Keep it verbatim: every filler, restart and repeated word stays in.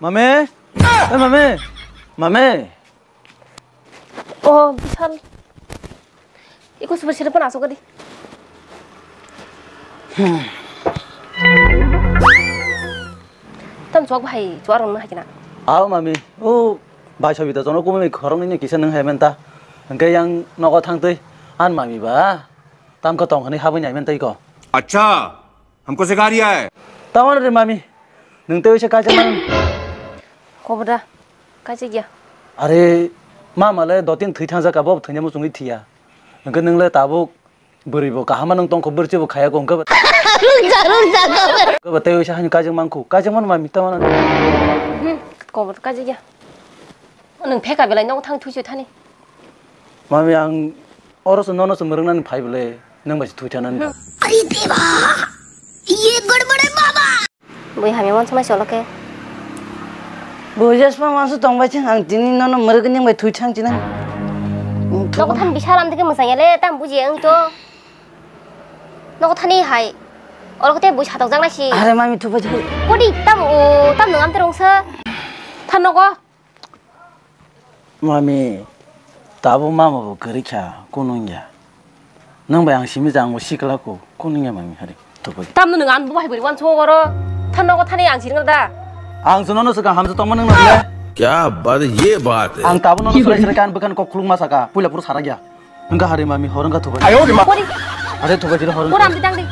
Mame, eh, mame, mame. Oh, Bishal. Iko super sila pun asok di. Tam chuak bahai, chuak rong na hakina. Aw mami, o bai sabi ta jono kumui khorong ni kisa nang hai menta. Hingke yang nogo thang twi, an mami ba. Tam ko tong hani habui nai menta iko. Acha. Hamko sikha riya hai. Tamon re mami. Nung te uise kaisa man. Koboda. Kaisa gya. Are mama le dotin thwi thang jaka bob thwnya muchungwi thiya. Nungke nung le tabuk bwrwi bo kahama nung tongkho bwrwi bo khaya ko nungke. Nungke ba te uise hani kaisa mangkhu. Kaisa man mami tamon. Hmm. Koboda kaisa gya. Nung pheka belai nogo thang thwi thani. Mami ang oro se nono se murung nani phai bole nung bai se thwi thana ni. अरे देवा, ये गड़बड़ है बाबा। Bui hamya wansuknai cholo khe. Bui jesma wansu tong bai thang ang tini nono murung nung bai thwi thang china. Nogo than bisa lam dike mwsang ya le tam buji ang to. Nogo thani hai. Olo kote bui satok jang nai si. Are mami thwi bai thang. Kodi tam o tam nung am terong se. Than nogo. Mami, tabuk mama bo kwrwi kha, kunu wngya. Nwng bai ang simi jang bo sikla ko, kunu wngya mami hari, tubui. Tamno nwng ang bo hai bwrwi wansuk oro, than nogo thani ang sirwng da. Ang suno no swkang hamjak tongma nwng nang le. Kya baat hai, ye baat hai. Ang tabuk no swrai swrai kan bwkhan kok khuluk ma saka, puila phuru sarak ya. Wngkha hari mami, hor wngkha tubui. Kori. Are tubui jira hor wngkha. Ora amdi dang di.